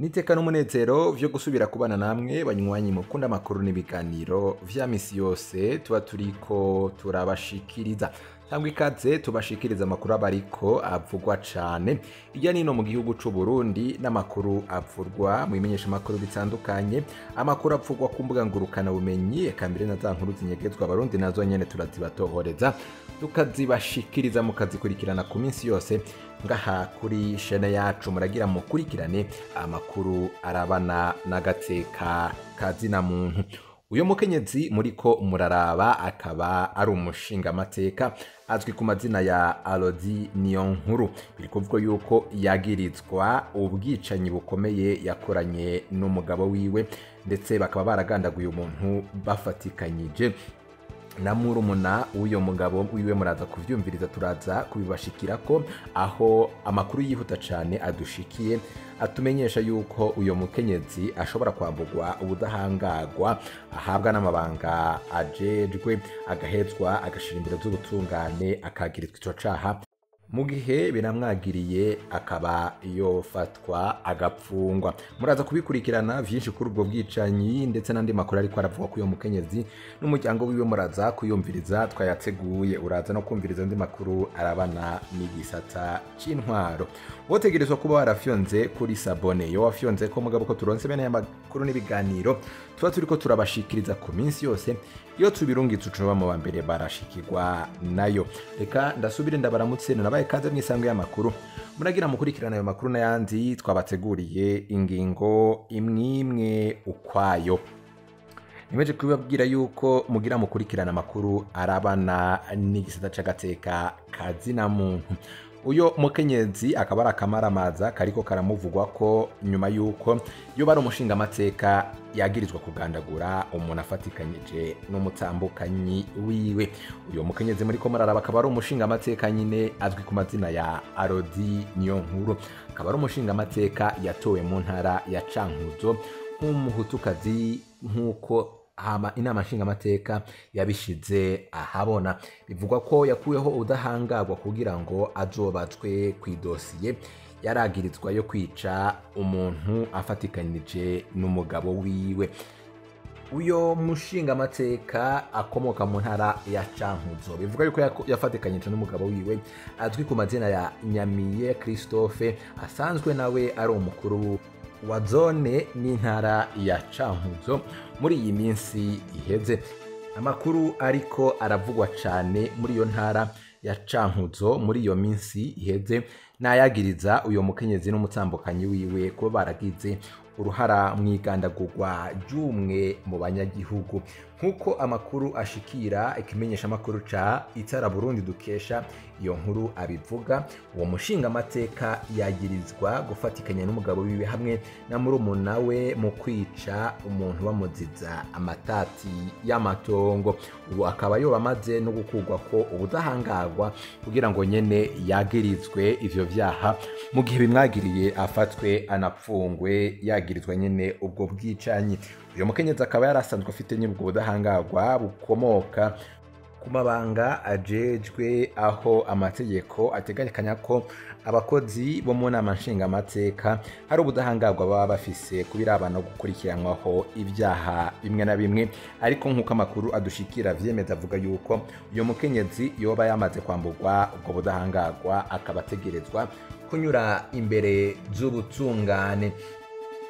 Niteka n'umunezero vyo gusubira kubana namwe banywanyi mukunda amakuru n'ibiganiro vya misi yose tuba turiko turabashikiriza. Cyangwa ikaze tubashikiriza amakuru abariko avugwa cane irya nino mu gihugu c'u Burundi, n'amakuru avurwa mu bimenyesha makuru bitandukanye, amakuru avugwa ku mbuga ngurukana bumenyi, eka mbere na za nkuru zinyegezwa abarundi nazo nyene turazibatohoreza tukazibashikiriza mukazikurikirana ku minsi yose ngaha kuri shene yacu. Muragira mukurikirane amakuru arabana n'agateka kazina muntu. Uyo mukenyezi muriko muraraba akaba ari umushingamateka azwi ku mazina ya Alodi Niyonkuru. Biri kuvugwa yuko yagirizwa ubwicanyi bukomeye yakoranye n'umugabo wiwe, ndetse bakaba baragandaguye umuntu bafatikanyije na murumuna w'uyo mugabo wiwe. Muraza kuvyumviriza, turaza kubibashikirako, aho amakuru yihuta cane adushikiye atumenyesha yuko uyo mukenyezi ashobora kwambugwa ubudahangagwa ahabwa n'amabanga ajejwe, agahezwa agashira imbere z'ubutungane, akagirizwa ico caha. Mu gihe biramwagiriye akaba yofatwa agapfungwa. Muraza kubikurikirana vyinshi kuri ubwo bwicanyi ndetse n'andi makuru ariko aravugwa kuri uyo mukenyezi n'umuryango wiwe. Muraza kuyumviriza, twayateguye. Uraza no kumviriza andi makuru arabana n'igisata c'intwaro. Wotegerezwa kuba warafyonze kuri sabone, iyo wafyonze ko mugabo ko turonse bene aya makuru n'ibiganiro tuba turiko turabashikiriza ku minsi yose, iyo tubirungitse ucoba mu bambere barashikirwa nayo. Reka ndasubire ndabaramutse nabaye kaze mwisango y'amakuru. Muragira mukurikirana ayo makuru n'ayandi twabateguriye ingingo imwimwe ukwayo. Nimeje kubabwira yuko mugira mukurikirana amakuru arabana n'igisata c'agateka kazina muntu. Uyo mukenyezi akaba ari akamaramaza kariko karamuvugwa ko nyuma yuko yoba ari umushingamateka yagirizwa kugandagura umuntu afatikanyije n'umutambukanyi wiwe. Uyo mukenyezi muriko muraraba akaba ari umushingamateka nyine azwi ku mazina ya Alodi Niyonkuru, akaba ari umushingamateka yatowe mu ntara ya Cankuzo nk'umuhutukazi, nk'uko hama inama nshingamateka yabishize ahabona. Bivugwa ko yakuyeho ubudahangarwa kugira ngo azobazwe kw'idosiye yaragirizwa yo kwica umuntu afatikanije n'umugabo wiwe. Uyo mushingamateka akomoka mu ntara ya Cankuzo, bivuga yuko yafatikanyije n'umugabo wiwe azwi ku mazina ya Nyamiye Christophe, asanzwe nawe ari umukuru wa zone n'intara ya Cankuzo. Muri iyi minsi iheze amakuru ariko aravugwa cane muri iyo ntara ya Cankuzo muri iyo minsi iheze nayagiriza uyo mukenyezi n'umutambukanyi wiwe kuba baragize uruhara mw'igandagurwa ry'umwe mu banyagihugu, nk'uko amakuru ashikira ikimenyesha amakuru ca Itara Burundi dukesha iyo nkuru abivuga. Uwo mushingamateka yagirizwa gufatikanya n'umugabo wiwe hamwe na murumuna we mu kwica umuntu bamuziza amatati y'amatongo. Ubu akaba yoba amaze no gukurwa ko ubudahangarwa kugira ngo nyene yagirizwe ivyo vyaha, mu gihe bimwagiriye afatwe anapfungwe yagirizwa nyene ubwo bwicanyi. Uyo mukenyezi akaba yarasanzwe afite nyine ubwo budahangarwa bukomoka ku mabanga ajejwe, aho amategeko ategekanya ko abakozi bo mu nama nshingamateka hari ubudahangarwa baba bafise kubirabana no gukurikiranwaho ibyaha bimwe na bimwe. Ariko nk'uko amakuru adushikira vyemeza, avuga yuko uyo mukenyezi yoba yamaze kwamburwa ubwo budahangarwa, akaba ategerezwa kunyura imbere z'ubutungane.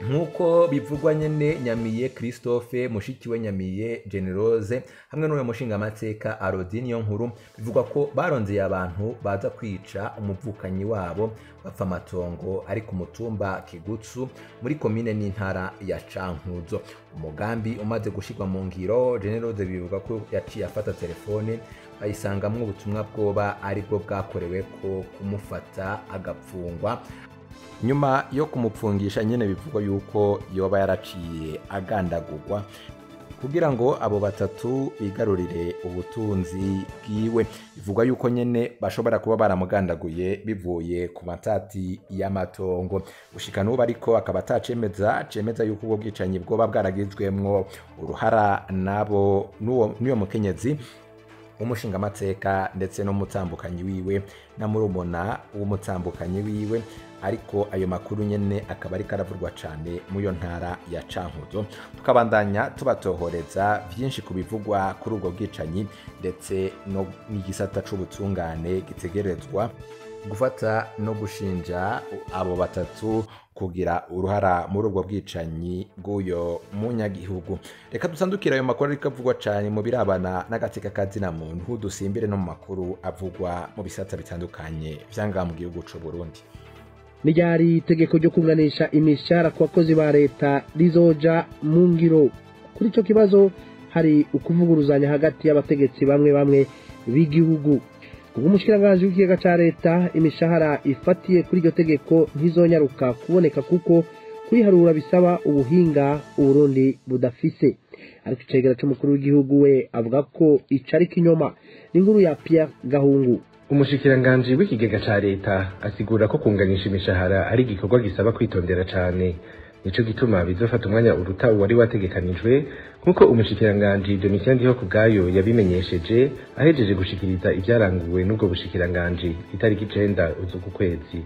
Nk'uko bivugwa nyene, Nyamiye Christophe, mushiki we Nyamiye Generose hamwe n'uyo mushingamateka Alodi Niyonkuru, bivugwa ko barondeye abantu baza kwica umuvukanyi wabo bapfa amatongo ari ku mutumba Kigutsu muri komine n'intara ya Cankuzo. Umugambi umaze gushirwa mu ngiro, Generose bivuga ko yaciye afata telefone bayisangamwo ubutumwa bwoba aribwo bwakorewe ko kumufata agapfungwa. Nyuma yo kumupfungisha nyene bivugwa yuko yoba yaraciye agandagurwa kugira ngo abo batatu bigarurire ubutunzi bwiwe. Bivugwa yuko nyene bashobora kuba baramugandaguye bivuye ku matati y'amatongo. Gushika n'ubu ariko akaba atacemeza cemeza yuko ubwo bwicanyi bwoba bwaragizwemwo uruhara nabo n'uyo mukenyezi. Umushingamateka ndetse n'umutambukanyi wiwe na murumuna w'umutambukanyi wiwe, ariko ayo makuru nyene akaba ariko aravurwa cane mu yo ntara ya Cankuzo. Tukabandanya tubatohoreza vyinshi kubivugwa kuri ubwo bwicanyi ndetse no n'igisata c'ubutungane gitegerezwa gufata no gushinja abo batatu kugira uruhara muri ubwo bwicanyi bw'uyo munyagihugu. Reka dusandukire ayo makuru ariko avugwa cane mu birabana n'agateka kazina muntu, dusimbire no mu makuru avugwa mu bisata bitandukanye vyangaha mu gihugu c'u Burundi. Ni ryari itegeko ryo kunganisha imishahara ku bakozi ba leta rizoja mu ngiro? Kuri ico kibazo hari ukuvuguruzanya hagati y'abategetsi bamwe bamwe b'igihugu. Umushikiranganji w'ikigega ca leta, imishahara ifatiye kuri iryo tegeko ntizonyaruka kuboneka kuko kuyiharura bisaba ubuhinga Uburundi budafise. Ariko icegera c'umukuru w'igihugu we avuga ko ico ari kinyoma. Ni inkuru ya Pierre Gahungu. Umushikiranganji w'ikigega ca leta asigura ko kunganisha imishahara ari igikorwa gisaba kwitondera cane, nico gituma bizofata umwanya uruta uwari wategekanijwe, nk'uko umushikiranganji Domitien Ndihokubwayo yabimenyesheje ahejeje gushikiriza ivyaranguwe n'ubwo bushikiranganji itariki 9 z'uku kwezi.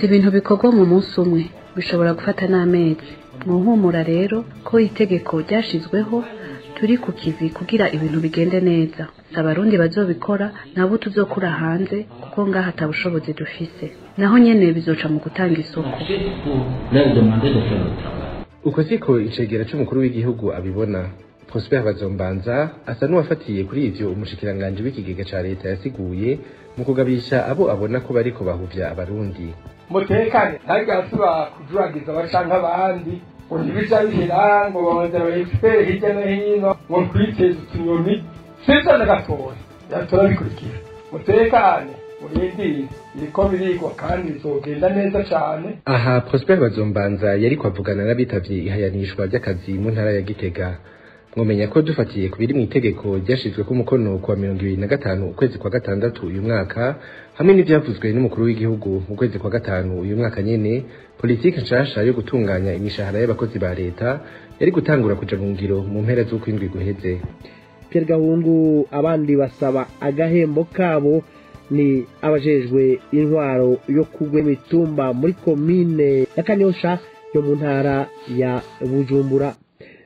Si ibintu bikorwa mu munsi umwe, bishobora gufata n'amezi. Muhumura rero ko itegeko ryashizweho, turi ku kivi kugira ibintu bigende neza. Abarundi bazobikora nabo tuzokura hanze kuko ngaha ata bushobozi dufise. Naho nyene bizoca mu gutanga isoko. Uko siko icegera c'umukuru w'igihugu abibona. Prosper Bazombanza asa n'uwafatiye kuri ivyo umushikiranganji w'ikigega ca leta yasiguye mu kugabisha abo abona ko bariko bahuvya abarundi. Mutekane, ntagasubira kujuragiza abacanka abandi ngo ntibija bihera, ngo babongera bayifere hirya no hino, ngo twiteze utunyoni, sivyo na gatoya turabikurikira. Mutekane, murindire, biriko birigwa kandi bizogenda neza cane. Aha Prosper Bazombanza yariko avugana n'abitavye ihayanishwa ry'akazi mu ntara ya Gitega. Mwomenya ko dufatiye ku biri mw'itegeko ryashizweko umukono kuwa 25 ukwezi kwa gatandatu uyu mwaka, hamwe n'ivyavuzwe n'umukuru w'igihugu mu kwezi kwa gatanu uyu mwaka nyene, politike nshasha yo gutunganya imishahara y'abakozi ba leta yari gutangura kuja mu ngiro mu mpera z'ukwindwi guheze. Pierre Gahungu, abandi basaba agahembo kabo ni abajejwe intwaro yo kugwa imitumba muri komine ya Kanyosha yo mu ntara ya Bujumbura.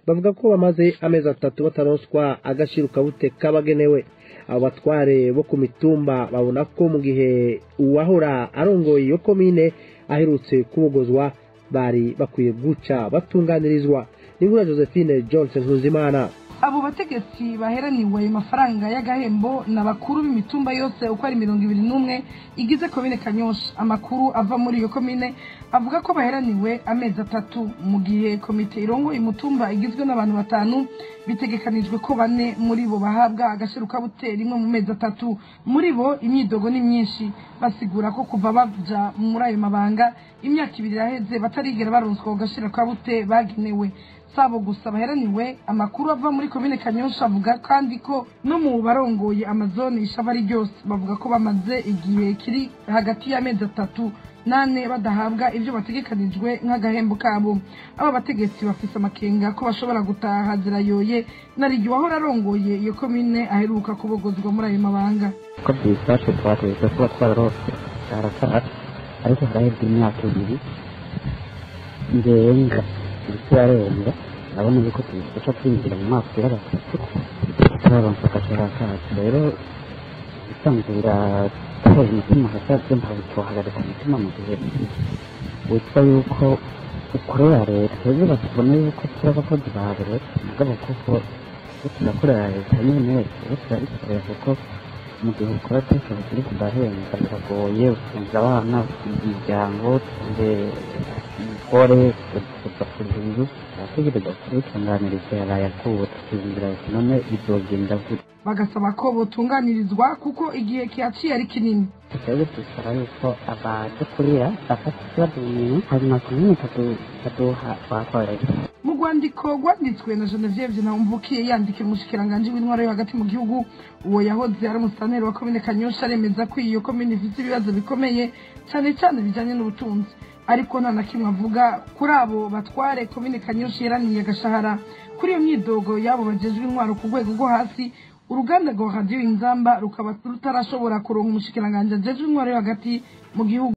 Bavuga ko bamaze amezi 3 bataronswa agashiro kabute kabagenewe. Abo batware bo ku mitumba babona ko mu gihe uwahora arongoye iyo komine aherutse kubogozwa bari bakwiye guca batunganirizwa. Ni inkuru ya Josephine Johnson Nkunzimana. Abo bategetsi baheraniwe ayo mafaranga y'agahembo na bakuru b'imitumba yose uko ari 21 igize komine Kanyosha. Amakuru ava muri iyo komine avuga ko baheraniwe amezi 3, mu gihe komite irongoye umutumba igizwe n'abantu 5 bitegekanijwe ko 4 muri bo bahabwa agashiruka bute rimwe mu mezi 3. Muri bo imyidogo ni myinshi, basigura ko kuva baja muri ayo mabanga imyaka 2 iraheze batarigera baronswa agashiruka bute bagenewe. Sabo gusa baheraniwe, amakuru ava muri komine Kanyosha avuga kandi ko no mu barongoye Amazon ishaba ari ryose bavuga ko bamaze igihe kiri hagati y'amezi 3 nane badahabwa ivyo bategekanijwe nk'agahembo kabo. Aba bategetsi bafise amakenga ko bashobora gutaha zirayoye nari wahora arongoye iyo komine aheruka kubogozwa muri ayo mabanga. Ko byifashe twategerezwa kuba twararose arakara, ariko haraheze imyaka 2 ngenga turarenga, urabona yuko duca twinjira mu mwaka wa 3 turaronsa agashahara kacu. Rero usanzwe biratera umutima hasi, ntabwo twohagarika umutima mu gihe witwa yuko ukorera leta. Rero batubona yuko turi abakozi ba leta, mugabo kuko turakorera leta nyene rero turabikorera, kuko mu gihe ukora twese turi kudahembwa biragoye. Utunze abana, utunze imiryango, utunze umugore, tuza kuriha inzu, turategereza kubitunganiriza yaraye akuwe, tukiyumvira none bizogenda gute. Bagasaba ko botunganirizwa kuko igihe kihaciye ari kinini. Twebwe dusaba yuko abadukurira bafata ikibazo mu hanyuma komine ikaduha twakoreye. Mu rwandiko rwanditswe na Genevieve Ntawumvukiye yandikira umushikiranganji w'intwaro yo hagati mu gihugu, uwo yahoze ari umusitanteri wa komine Kanyosha aremeza ko iyo komine ifite ibibazo bikomeye cane cane bijanye n'ubutunzi, ariko nta na kimwe avuga kuri abo batware komine Kanyosha yeraniye agashahara. Kuri iyo myidogo yabo bajejwe intwaro ku rwego rwo hasi, uruganda rwa Radiyo Inzamba rukaba rutarashobora kuronka umushikiranganji ajejwe intwaro yo hagati mu gihugu.